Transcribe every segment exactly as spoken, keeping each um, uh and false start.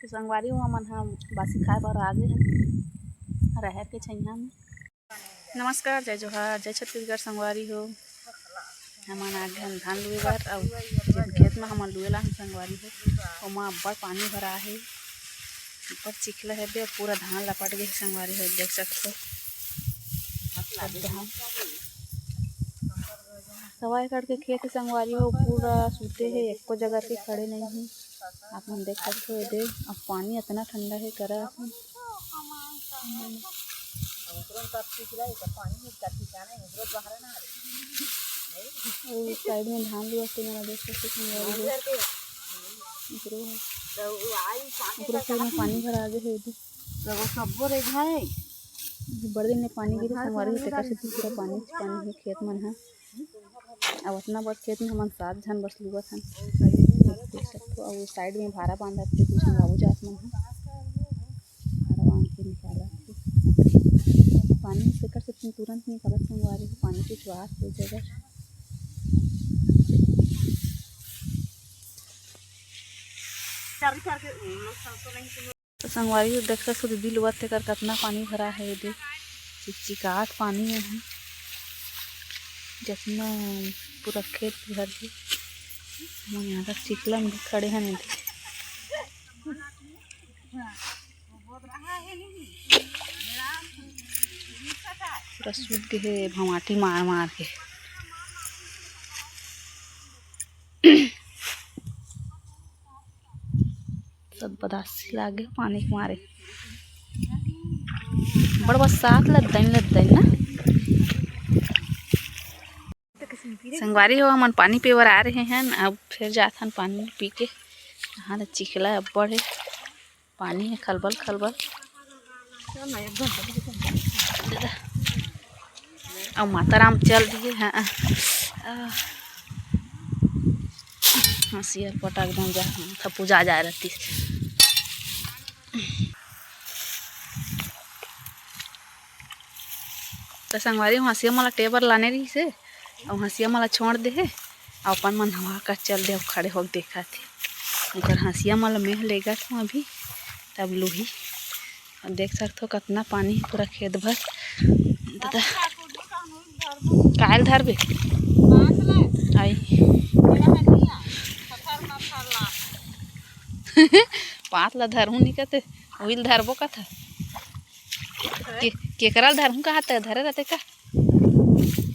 तो संगवारी हो, हमन ह बासी खाए बर आगे हन रहर के छैया में। नमस्कार, जय जोहार, जय छत्तीसगढ़ संगवारी हो। हमन आगे हन धान लुए बर, अउ जेन खेत म हमन लुए ला हन संगवारी हो, ओमा अब्बड़ पानी भरा हे, अब्बड़ चिखला हे बे, पूरा धान लपट गे हे संगवारी हो, देख सकथो। अब धान सवा एकड़ के खेत हे संगवारी हो, पूरा सूते हे, एको जगह के खड़े नहीं हे। आप मन देख सकथो एदे, अब पानी अतना ठंडा हे करा। अउ साइड में धान भी आथे, मोला देख सकथो संगवारी हो। एकरो, एकरो साइड में पानी भरा गे हे एदे। सब्बो रे भाई। बड़ दिन ले पानी गिरे संगवारी हो, तेकर सेती पूरा पानी पानी हे खेत मन ह। अब अतना बड़ खेत में हमन सात झन बस लुवत हन, देख सकथो। अउ साइड में भारा बांधत हे, दू झन बाबू जात मन ह भारा बांध के निकालत हे। पानी तेकर से तुरंत निकालत संगवारी हो, पानी के जुआर हो जगह। तो संगवारी हो, देख सकथो, दीदी लुवत तेकर कतना पानी भरा हे एदे, चिकचिकात पानी हे, जतना पूरा खेत भर हे। हमन यहाँ तक चिखला में खड़े हन एदे। पूरा सूत गे हे भमाटी मार मार के। सब बदासी लागे पानी के मारे। बड़ बरसात लद्दन लद्दन ना। संगवारी हो, हमन पानी पीए बर आ रहे हन, अब फिर जात हन पानी पी के। यहाँ तो चिखला अब्बड़ हे, पानी हे खलबल खलबल। अउ माता राम चल दिए हैं। हंसिया पटक दम जा, माथा पूजा जाए रहती। तो संगवारी हो, हंसिया मोला टेबर लाने रहिस हे, अउ हंसिया मोला छोड़ दे हे, अउ अपन मन हवा का चल दे, अउ खड़े होके देखत हे। ओकर हंसिया मोला मेह लेगत हूँ अभी, तब लुही। अउ देख सकथो कतना पानी हे पूरा खेत भर। दादा, कायल धरबे? आई। पात ला धरहूँ नी कथे, उही ल धरबो कथा। के-, केकरा ल धरहूँ कहा त धरे रहते का?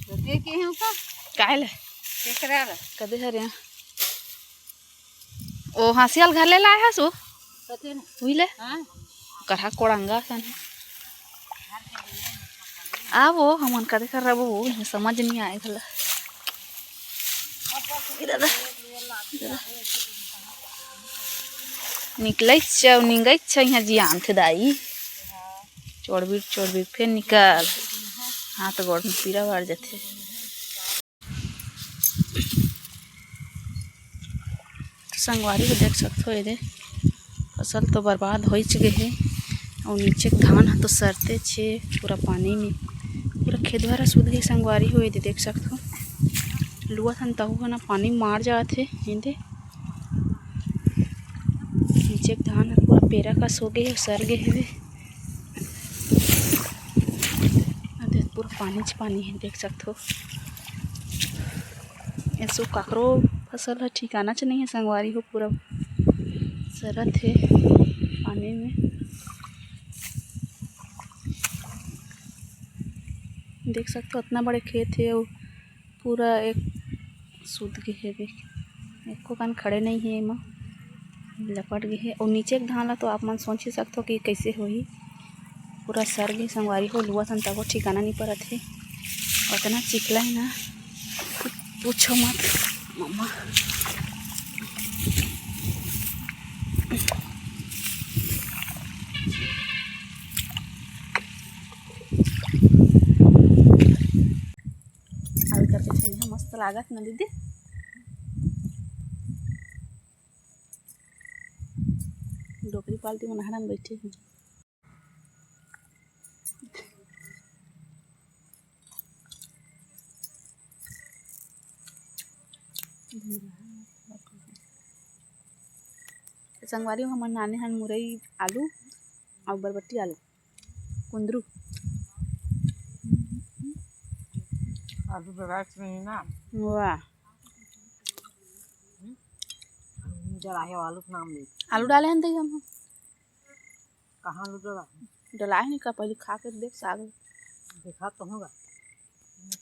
तो दे के हूँ का? काहे ले? केकरा ल? कदे हरे? ओ हंसिया ल घर ले लाए हस ओ? कथे न? उही ले? हाँ। करहा कोड़ंगा सन। आ वो हमन कदे कर रबो, वो समझ नहीं आए घला। ए दादा, दादा। निकलैत छौ, निंगैत छौ, यहाँ जियान थे दाई। चोरबिर, चोरबिर, फेर निकल। हाथ गोड़ में पीरा बाढ़ जाथे। तो संगवारी हो देख सकथो, एदे फसल तो बर्बाद होइच गे हे, अउ नीचे के धान ह तो सरतेच हे पूरा पानी में, पूरा खेत भर ह सूत गे। संगवारी हो एदे देख सकथो, लुवत हन तहू ह ना पानी मार जात हे। एदे नीचे के धान ह पूरा पेरा कस हो गे हे, सर गे हवे। अउ देख, पूरा पानीच पानी हे, देख सकथो। एसो काकरो फसल ह ठिकाना च नइ हे संगवारी हो, पूरा सरत हे पानी में। देख सकथो, अतना बड़े खेत हे अउ पूरा एक सूत गे हे, देख, एको कन खड़े नइ हे एमा, लपट गे हे। अउ नीचे के धान ला तो आप मन सोच ही सकथो कि कइसे होही, पूरा सर गे संगवारी हो, लुवत हन तको ठिकाना नइ परत हे, अतना चिखला हे ना, कुछ पूछो मत मम्मा। आलू कर के छैया मस्त लागत ना दीदी। डोकरी पालटी मन हरन बैठे हैं। संगवारी हो, हमन लाने हन मुरई आलू अउ बरबट्टी आलू, कुंदरू। आलू डलाए नहीं ना। वाह। डलाए हो आलू के नाम ले। आलू डाले हन तई हम। कहाँ आलू डला? डलाए नहीं का, पहले खा के देख साग। देखा तो होगा।